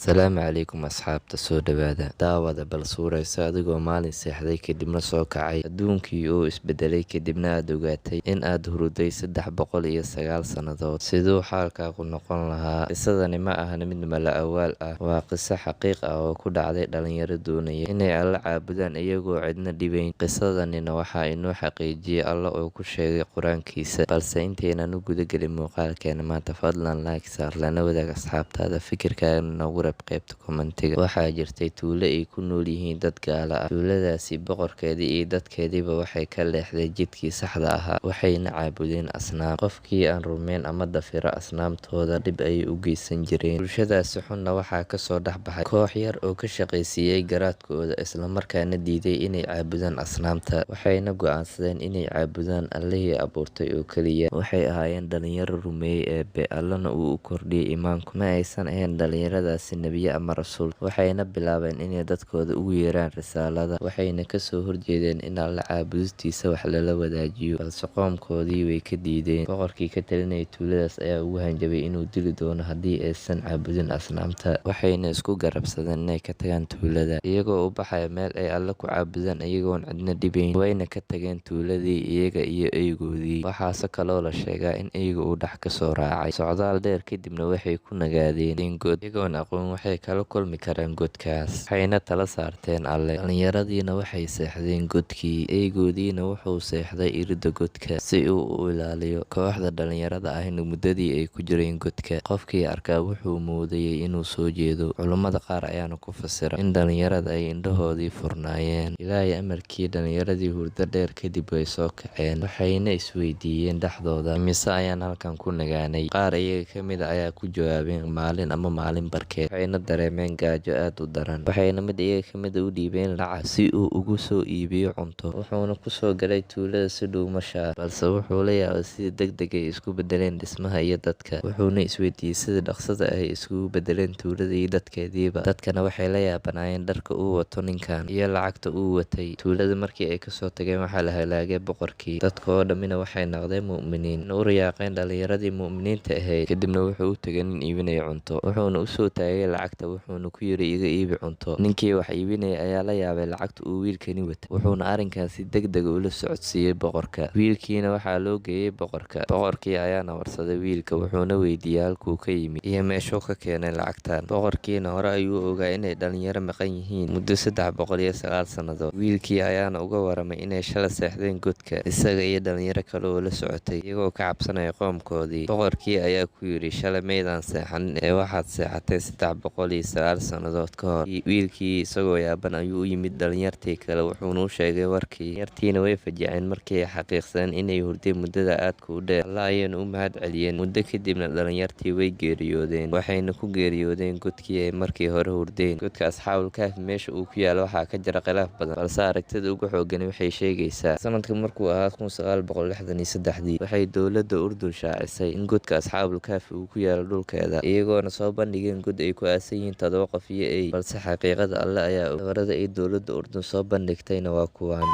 Salaamu calaykum asxaabta, soo dhawaada. Daawada, bal suurayso adigoo maalin seexday, kadibna soo kacay, adduunkii oo isbedelay, kadibna aad ogaatay in aad huruday 309 sannadood. Siduu xaalkaagu noqon lahaa? Qisadani ma ahan mid mala awaal ah, waa qiso xaqiiq ah oo ku dhacday dhalinyaro doonaya inay Alle caabudaan iyagoo cidna dhibayn. Qisadanina waxaa inoo xaqiijiyay Alle oo ku sheegay Qur-aankiisa. Balse intaynan u gudagelin muuqaalkeena maanta, fadlan like saar, lana wadaag asxaabtaada, fikirkaagana noogu reeb qaybta commentiga. Waxaa jirtay tuulo ay ku nool yihiin dad gaalo ah. Tuuladaasi boqorkeedii iyo dadkeediiba waxay ka leexdeen jidkii saxda ahaa, waxayna caabudeen asnaam. Qofkii aan rumayn ama dafira asnaamtooda dhib ayay u geysan jireen. Bulshadaasi xunna waxaa kasoo dhex baxay koox yar oo ka shaqaysiiyey garaadkooda, islamarkaana diiday inay caabudaan asnaamta, waxayna go'aansadeen inay caabudaan Allihii abuurtay oo keliya. Waxay ahaayeen dhalinyaro rumeeyey Eebbe, Allana uu u kordhiyey iimaanku. Ma aysan ahayn dhalinyaradaasi nebiye ama rasuul, waxayna bilaabeen inay dadkooda ugu yeeraan risaalada, waxayna kasoo horjeedeen in Alle caabudistiisa wax lala wadaajiyo, balse qoomkoodii way ka diideen. Boqorkii ka talinayay tuuladaas ayaa ugu hanjabay inuu dili doono haddii aysan caabudin asnaamta, waxayna isku garabsadeen inay ka tagaan tuulada, iyagoo u baxaya meel ay Alle ku caabudaan iyagoon cidna dhibayn. Wayna ka tageen tuuladii, iyaga iyo eygoodii. Waxaase kaloo la sheegaa in eyga uu dhex kasoo raacay. Socdaal dheer kadibna waxay ku nagaadeen god, iyagoon aqoon waxay kala kulmi karaan godkaas, waxayna tala saarteen Alle. Dhalinyaradiina waxay seexdeen godkii, eygoodiina wuxuu seexday iridda godka si uu u ilaaliyo. Kooxda dhalinyarada ahna muddadii ay ku jireen godka, qofkii arkaa wuxuu moodayay inuu soo jeedo. Culummada qaar ayaana ku fasira in dhalinyarada ay indhahoodii furnaayeen. Ilaahay amarkii, dhalinyaradii hurdo dheer kadib way soo kaceen, waxayna isweydiiyeen dhexdooda, "Imise ayaan halkan ku nagaanay?" Qaar iyaga ka mid ah ayaa ku jawaabeen maalin ama maalin barkeed. Waxayna dareemeen gaajo aad u daran, waxayna mid iyaga ka mid ah u dhiibeen lacag si uu ugu soo iibiyo cunto. Wuxuuna kusoo galay tuulada si dhuumasho ah, balse wuxuu la yaabay sida degdeg ay isku bedeleen dhismaha iyo dadka. Wuxuuna isweydiiyey sida dhaqsada ay isugu bedeleen tuulada iyo dadkeediiba. Dadkana waxay la yaabanaayeen dharka uu wato ninkan iyo lacagta uu watay. Tuulada markii ay kasoo tageen, waxaa la halaagay boqorkii, dadka oo dhammina waxay noqdeen mu'miniin, u riyaaqeen dhalinyaradii mu'miniinta ahayd. Kadibna wuxuu u tegay nin iibinaya cunto, wuxuuna usoo taagay lacagta, wuxuuna ku yiri, "Iga iibi cunto." Ninkii wax iibinaya ayaa la yaabay lacagta uu wiilkani watay, wuxuuna arrinkan si degdeg ula socodsiiyey boqorka. Wiilkiina waxaa loo geeyey boqorka. Boqorkii ayaana warsaday wiilka, wuxuuna weydiiyey halkuu ka yimid iyo meeshuu ka keenay lacagtan. Boqorkiina hore ayuu ogaa inay dhalinyaro maqan yihiin muddo 309 sannadood. Wiilkii ayaana uga waramay inay shalay seexdeen godka, isaga iyo dhalinyaro kale oo la socotay, iyagoo ka cabsanaya qoomkoodii. Boqorkii ayaa ku yidhi, "Shalay maydaan seexanin ee waxaad seexatay 309 sannadood ka hor." Wiilkii isagoo yaaban ayuu u yimid dhalinyartii kale, wuxuuna u sheegay warkii. Dhalinyartiina way fajaceen markii ay xaqiiqsadeen inay hurdeen muddada aadka u dheer. Alle ayayna u mahad celiyeen. Muddo kadibna dhalinyartii way geeriyoodeen, waxayna ku geeriyoodeen godkii ay markii hore hurdeen. Godka Asxaabul Kahfi meesha uu ku yaalo waxaa ka jira khilaaf badan, balse aragtida ugu xoogani waxay sheegaysaa sanadka markuu ahaa 1963dii waxay dowladda Urdun shaacisay in godka Asxaabul Kahfi uu ku yaalo dhulkeeda, iyagoona soo bandhigeen god ay ku aasan yihiin todoba qof iyo ey. Balse xaqiiqada Alle ayaa og. Sawirada ay dowladda Urdun soo bandhigtayna waa kuwan.